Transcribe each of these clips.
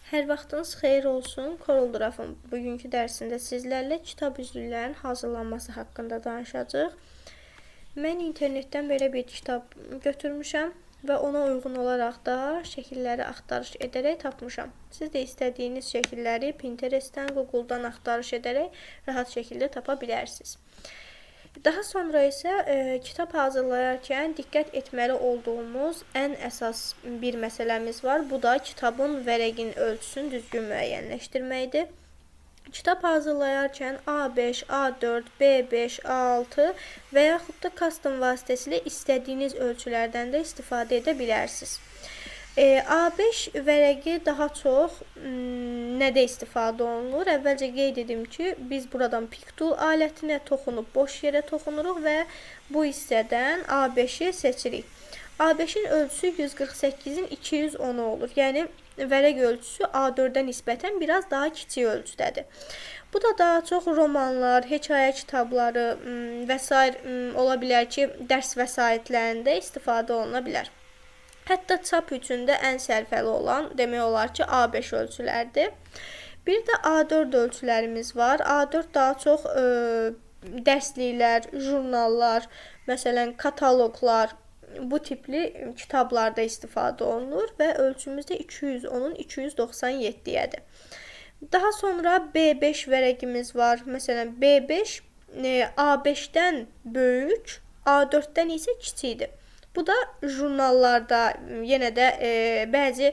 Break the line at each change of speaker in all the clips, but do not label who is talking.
Hər vaxtınız xeyir olsun. CorelDRAW-ın bugünkü dərsində sizlərlə kitab üzlüklərinin hazırlanması haqqında danışacağıq. Mən internetdən belə bir kitab götürmüşəm və ona uyğun olaraq da şəkilləri axtarış edərək tapmışam. Siz də istədiyiniz şəkilləri Pinterest-dən, Google-dan axtarış edərək rahat şəkildə tapa bilərsiniz. Daha sonra isə kitab hazırlayarkən diqqət etməli olduğumuz ən əsas bir məsələmiz var. Bu da kitabın vərəqin ölçüsünü düzgün müəyyənləşdirməkdir. Kitab hazırlayarkən A5, A4, B5, A6 və yaxud da custom vasitəsilə istədiyiniz ölçülərdən də istifadə edə bilərsiniz. A5 vərəqi daha çox nədə istifadə olunur? Əvvəlcə qeyd edim ki, biz buradan Pick Tool alətinə toxunub boş yerə toxunuruq və bu hissədən A5-i seçirik. A5-in ölçüsü 148-in 210-u olur. Yəni vərəq ölçüsü A4-ə nisbətən biraz daha kiçik ölçüdədir. Bu da daha çox romanlar, hekayə kitabları və sair ola bilər ki, dərs vəsaitlərində istifadə oluna bilər. Hətta çap üçün də ən sərfəli olan demək olar ki, A5 ölçülərdir. Bir də A4 ölçülərimiz var. A4 daha çox dərsliklər, jurnallar, məsələn, kataloqlar, bu tipli kitablarda istifadə olunur və ölçümüz də 210-un 297-yədir. Daha sonra B5 vərəqimiz var. Məsələn, B5 A5-dən böyük, A4-dən isə kiçikdir. Bu da jurnallarda, yenə də bəzi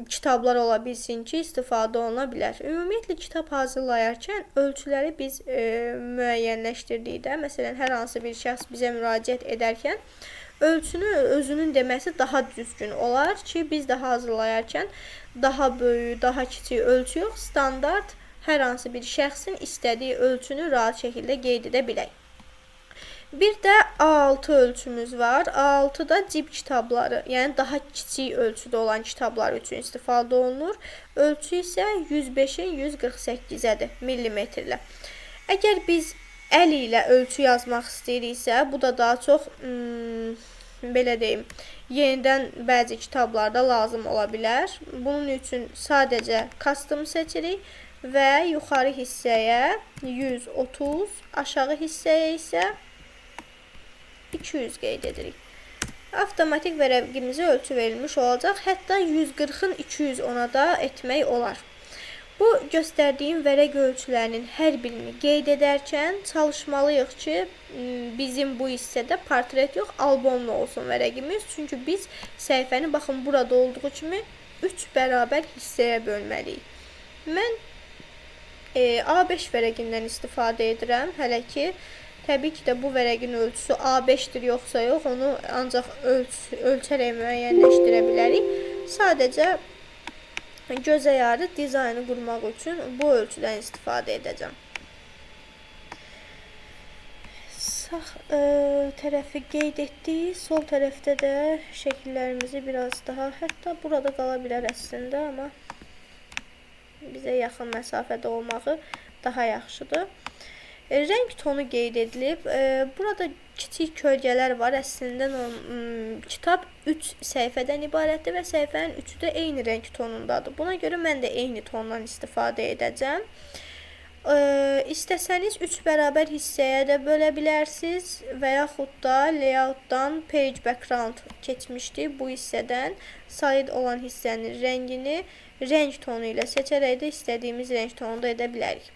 kitablar ola bilsin ki, istifadə oluna bilər. Ümumiyyətlə kitab hazırlayarkən ölçüləri biz müəyyənləşdirdikdə, məsələn, hər hansı bir şəxs bizə müraciət edərkən ölçünü özünün deməsi daha düzgün olar ki, biz də hazırlayarkən daha böyük, daha kiçik ölçü yox, standart hər hansı bir şəxsin istədiyi ölçünü rahat şəkildə qeyd edə bilək. Bir də A6 ölçümüz var. A6 da cib kitabları, yəni daha kiçik ölçüdə olan kitablar üçün istifadə olunur. Ölçü isə 105-in 148-ədir millimetrlə. Əgər biz əl ilə ölçü yazmaq istəyiriksə, bu da daha çox belə deyim, yenidən bəzi kitablarda lazım ola bilər. Bunun üçün sadəcə custom seçirik və yuxarı hissəyə 130, aşağı hissəyə isə 200 qeyd edirik. Avtomatik vərəqimizə ölçü verilmiş olacaq. Hətta 140-ın 210-a da etmək olar. Bu göstərdiyim vərəq ölçülərinin hər birini qeyd edərkən çalışmalıyıq ki, bizim bu hissədə portret yox, albomlu olsun vərəqimiz. Çünki biz səhifəni baxın burada olduğu kimi 3 bərabər hissəyə bölməliyik. Mən A5 vərəqindən istifadə edirəm. Hələ ki, təbii ki də bu vərəqin ölçüsü A5-dir yoxsa yox, onu ancaq ölçərək müəyyənləşdirə bilərik. Sadəcə gözə yarı dizaynı qurmaq üçün bu ölçüdən istifadə edəcəm. Sağ tərəfi qeyd etdik. Sol tərəfdə də şəkillərimizi biraz daha, hətta burada qala bilər əslində, amma bizə yaxın məsafədə olmağı daha yaxşıdır. Rəng tonu qeyd edilib. Burada kiçik kölgələr var. Əslində kitab 3 səhifədən ibarətdir və səhifənin üçü də eyni rəng tonundadır. Buna görə mən də eyni tondan istifadə edəcəm. İstəsəniz 3 bərabər hissəyə də bölə bilərsiniz və yaxud da layout-dan page background keçmişdik. Bu hissədən solid olan hissənin rəngini rəng tonu ilə seçərək də istədiyimiz rəng tonunda edə bilərik.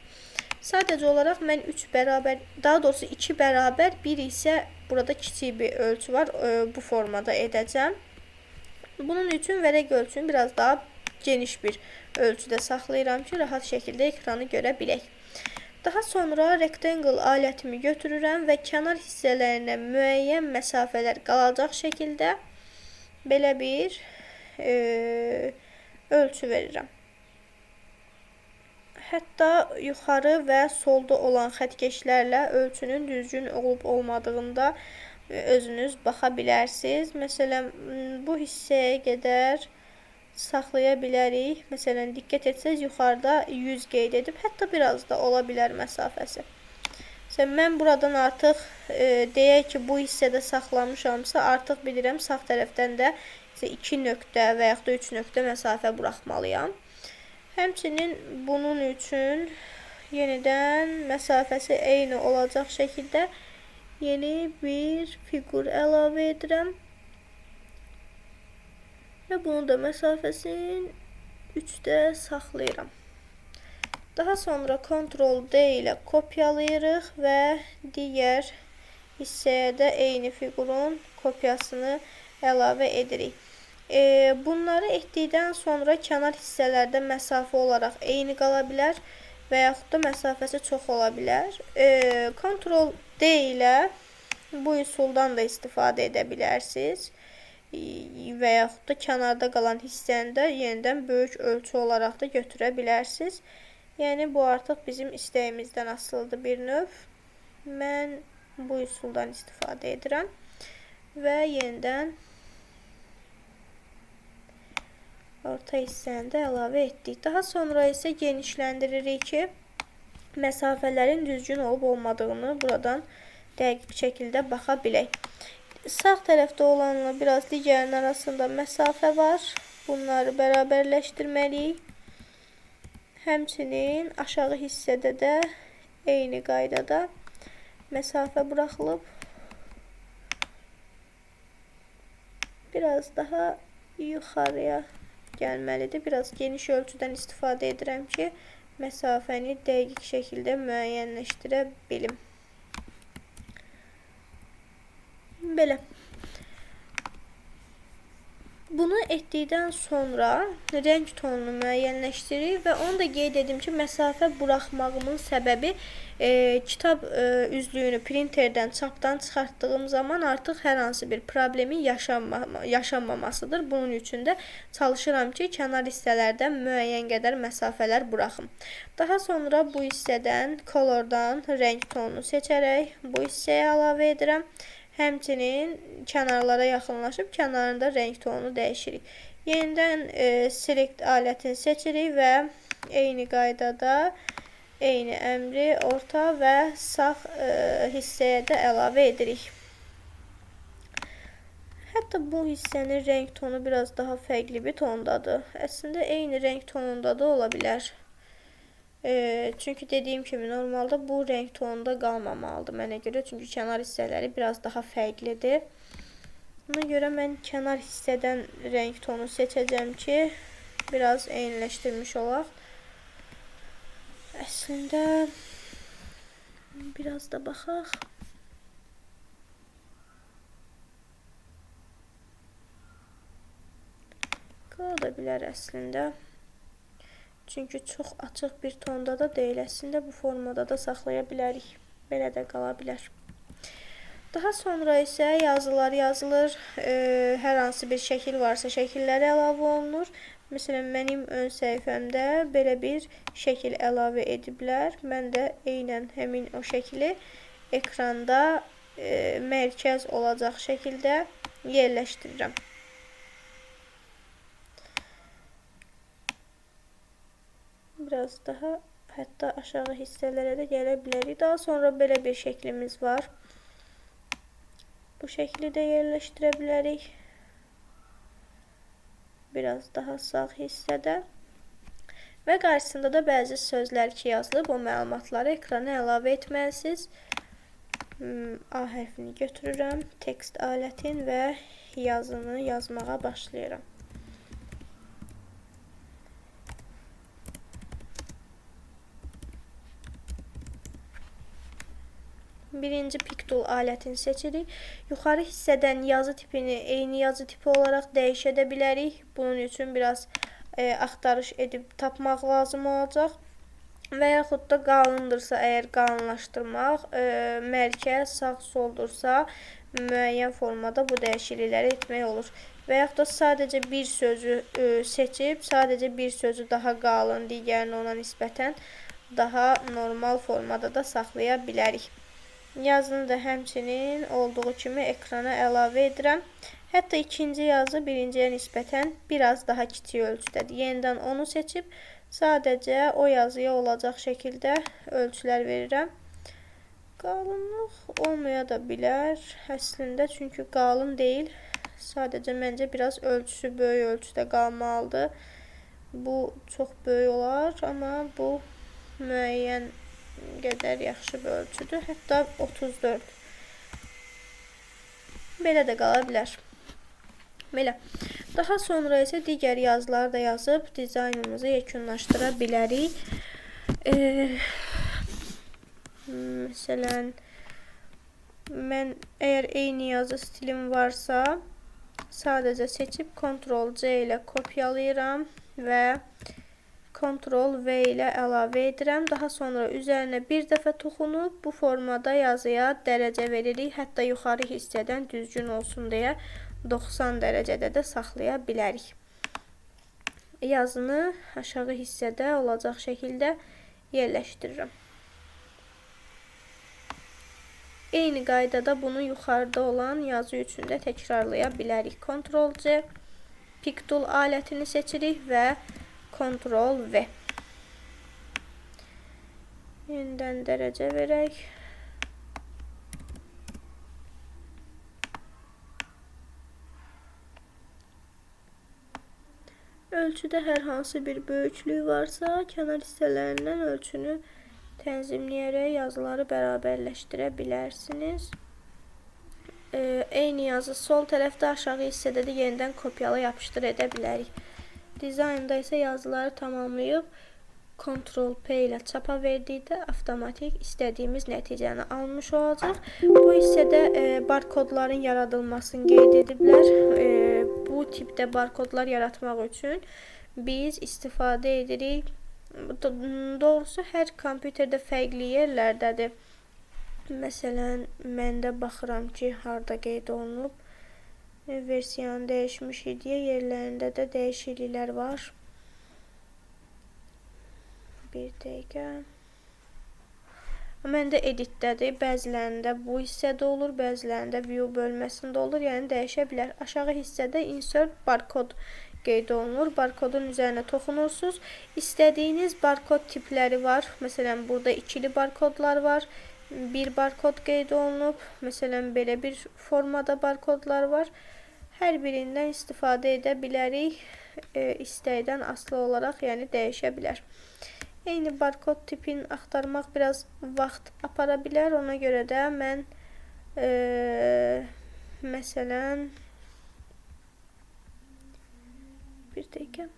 Sadəcə olaraq mən 3 bərabər, daha doğrusu 2 bərabər, 1 isə burada kiçik bir ölçü var, bu formada edəcəm. Bunun üçün vərəq ölçünü biraz daha geniş bir ölçüdə saxlayıram ki, rahat şəkildə ekranı görə bilək. Daha sonra rectangle alətimi götürürəm və kənar hissələrinə müəyyən məsafələr qalacaq şəkildə belə bir ölçü verirəm. Hətta yuxarı və solda olan xəttkeşlərlə ölçünün düzgün olub olmadığında özünüz baxa bilərsiniz. Məsələn, bu hissəyə qədər saxlaya bilərik. Məsələn, diqqət etsəniz, yuxarıda 100 qeyd edib, hətta biraz da ola bilər məsafəsi. Məsələn, mən buradan artıq deyək ki, bu hissədə saxlamışamsa, artıq bilirəm sağ tərəfdən də 2 nöqtə və yaxud da 3 nöqtə məsafə buraxmalıyam. Həmçinin bunun üçün yenidən məsafəsi eyni olacaq şəkildə yeni bir fiqur əlavə edirəm. Və bunu da məsafəsini 3-də saxlayıram. Daha sonra Ctrl D ilə kopyalayırıq və digər hissəyə də eyni fiqurun kopyasını əlavə edirik. Bunları etdikdən sonra kənar hissələrdə məsafə olaraq eyni qala bilər və yaxud da məsafəsi çox ola bilər. Ctrl D ilə bu üsuldan da istifadə edə bilərsiniz və yaxud da kənarda qalan hissəni də yenidən böyük ölçü olaraq da götürə bilərsiniz. Yəni, bu artıq bizim istəyimizdən asılıdır bir növ. Mən bu üsuldan istifadə edirəm və yenidən orta hissəni də əlavə etdik. Daha sonra isə genişləndiririk ki, məsafələrin düzgün olub olmadığını buradan dəqiq şəkildə baxa bilək. Sağ tərəfdə olanla biraz digərinin arasında məsafə var. Bunları bərabərləşdirməliyik. Həmçinin aşağı hissədə də eyni qaydada məsafə buraxılıb. Biraz daha yuxarıya gəlməlidir. Biraz geniş ölçüdən istifadə edirəm ki, məsafəni dəqiq şəkildə müəyyənləşdirə bilim. Belə. Bunu etdikdən sonra rəng tonunu müəyyənləşdiririk və onu da qeyd edim ki, məsafə buraxmağımın səbəbi kitab üzlüyünü printerdən, çapdan çıxartdığım zaman artıq hər hansı bir problemin yaşanmamasıdır. Bunun üçün də çalışıram ki, kənar hissələrdən müəyyən qədər məsafələr buraxım. Daha sonra bu hissədən, colordan rəng tonunu seçərək bu hissəyə əlavə edirəm. Həmçinin kənarlara yaxınlaşıb kənarında rəng tonunu dəyişirik. Yenidən select alətini seçirik və eyni qaydada eyni əmri orta və sağ hissəyə də əlavə edirik. Hətta bu hissənin rəng tonu biraz daha fərqli bir tondadır. Əslində eyni rəng tonunda da ola bilər. Çünki dediyim kimi normalda bu rəng tonunda qalmamalıdır mənə görə. Çünki kənar hissələri biraz daha fərqlidir. Buna görə mən kənar hissədən rəng tonu seçəcəm ki, biraz eyniləşdirmiş olaq. Əslində biraz da baxaq. Qala da bilər əslində. Çünki çox açıq bir tonda da deyil. Əslində bu formada da saxlaya bilərik. Belə də qala bilər. Daha sonra isə yazılar yazılır. Hər hansı bir şəkil varsa şəkillər əlavə olunur. Məsələn, mənim ön səhifəmdə belə bir şəkil əlavə ediblər. Mən də eynən həmin o şəkili ekranda mərkəz olacaq şəkildə yerləşdirirəm. Biraz daha hətta aşağı hissələrə də gələ bilərik. Daha sonra belə bir şəklimiz var. Bu şəkli də yerləşdirə bilərik. Biraz daha sağ hissədə. Və qarşısında da bəzi sözlər ki yazılıb, o məlumatları ekrana əlavə etməlisiniz. A hərfini götürürəm, tekst alətin və yazını yazmağa başlayıram. Birinci Pick Tool alətini seçirik. Yuxarı hissədən yazı tipini eyni yazı tipi olaraq dəyişə də bilərik. Bunun üçün biraz axtarış edib tapmaq lazım olacaq. Və yaxud da qalındırsa, əgər qalınlaşdırmaq, mərkəz sağ-soldursa, müəyyən formada bu dəyişiklikləri etmək olur. Və yaxud da sadəcə bir sözü seçib, sadəcə bir sözü daha qalın, digərini ona nisbətən daha normal formada da saxlaya bilərik. Yazını da həmçinin olduğu kimi ekrana əlavə edirəm. Hətta ikinci yazı birinciyə nisbətən biraz daha kiçik ölçüdədir. Yenidən onu seçib sadəcə o yazıya olacaq şəkildə ölçülər verirəm. Qalınlıq olmaya da bilər əslində, çünki qalın deyil. Sadəcə məncə biraz ölçüsü böyük ölçüdə qalmalıdır. Bu çox böyük olar, amma bu müəyyən qədər yaxşı bir ölçüdür. Hətta 34. Belə də qala bilər. Belə. Daha sonra isə digər yazıları da yazıb dizaynımızı yekunlaşdıra bilərik. Məsələn, mən əgər eyni yazı stilim varsa, sadəcə seçib Ctrl-C ilə kopyalayıram və Ctrl-V ilə əlavə edirəm. Daha sonra üzərinə bir dəfə toxunub bu formada yazıya dərəcə veririk. Hətta yuxarı hissədən düzgün olsun deyə 90 dərəcədə də saxlaya bilərik. Yazını aşağı hissədə olacaq şəkildə yerləşdirirəm. Eyni qaydada bunu yuxarıda olan yazı üçün də təkrarlaya bilərik. Ctrl-C, Pick Tool alətini seçirik və Ctrl-V. Yenidən dərəcə verək. Ölçüdə hər hansı bir böyüklük varsa, kənar hissələrindən ölçünü tənzimləyərək yazıları bərabərləşdirə bilərsiniz. Eyni yazı sol tərəfdə, aşağı hissədə də yenidən kopyala yapışdır edə bilərik. Dizaynda isə yazıları tamamlayıb Ctrl-P ilə çapa verdikdə avtomatik istədiyimiz nəticəni almış olacaq. Bu hissədə barkodların yaradılmasını qeyd ediblər. Bu tipdə barkodlar yaratmaq üçün biz istifadə edirik. Doğrusu, hər kompüterdə fərqli yerlərdədir. Məsələn, məndə baxıram ki, harda qeyd olunub. Versiyanı dəyişmişik deyə yerlərində də dəyişikliklər var. Bir dəqiqə. Məndə editdədir. Bəzilərində bu hissədə olur, bəzilərində view bölməsində olur. Yəni dəyişə bilər. Aşağı hissədə insert barkod qeyd olunur. Barkodun üzərinə toxunursunuz. İstədiyiniz barkod tipləri var. Məsələn, burada ikili barkodlar var. Bir barkod qeyd olunub. Məsələn, belə bir formada barkodlar var. Hər birindən istifadə edə bilərik. İstəkdən asılı olaraq, yəni dəyişə bilər. Eyni barkod tipini axtarmaq biraz vaxt apara bilər. Ona görə də mən məsələn bir dəqiqə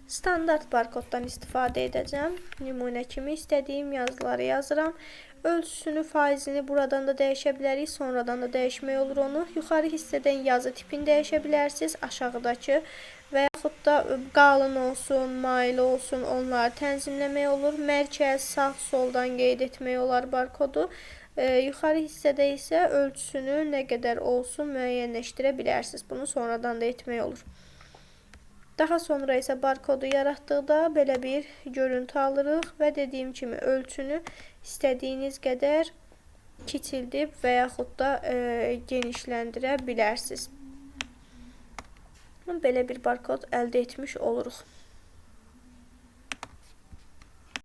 standart barkoddan istifadə edəcəm. Nümunə kimi istədiyim yazıları yazıram. Ölçüsünü, faizini buradan da dəyişə bilərik. Sonradan da dəyişmək olur onu. Yuxarı hissədən yazı tipini dəyişə bilərsiniz. Aşağıdakı və yaxud da qalın olsun, mail olsun, onları tənzimləmək olur. Mərkəz, sağ, soldan qeyd etmək olar barkodu. Yuxarı hissədə isə ölçüsünü nə qədər olsun müəyyənləşdirə bilərsiniz. Bunu sonradan da etmək olur. Daha sonra isə barkodu yaratdıqda belə bir görüntü alırıq və dediyim kimi ölçünü istədiyiniz qədər kiçildib və yaxud da genişləndirə bilərsiniz. Belə bir barkod əldə etmiş oluruq.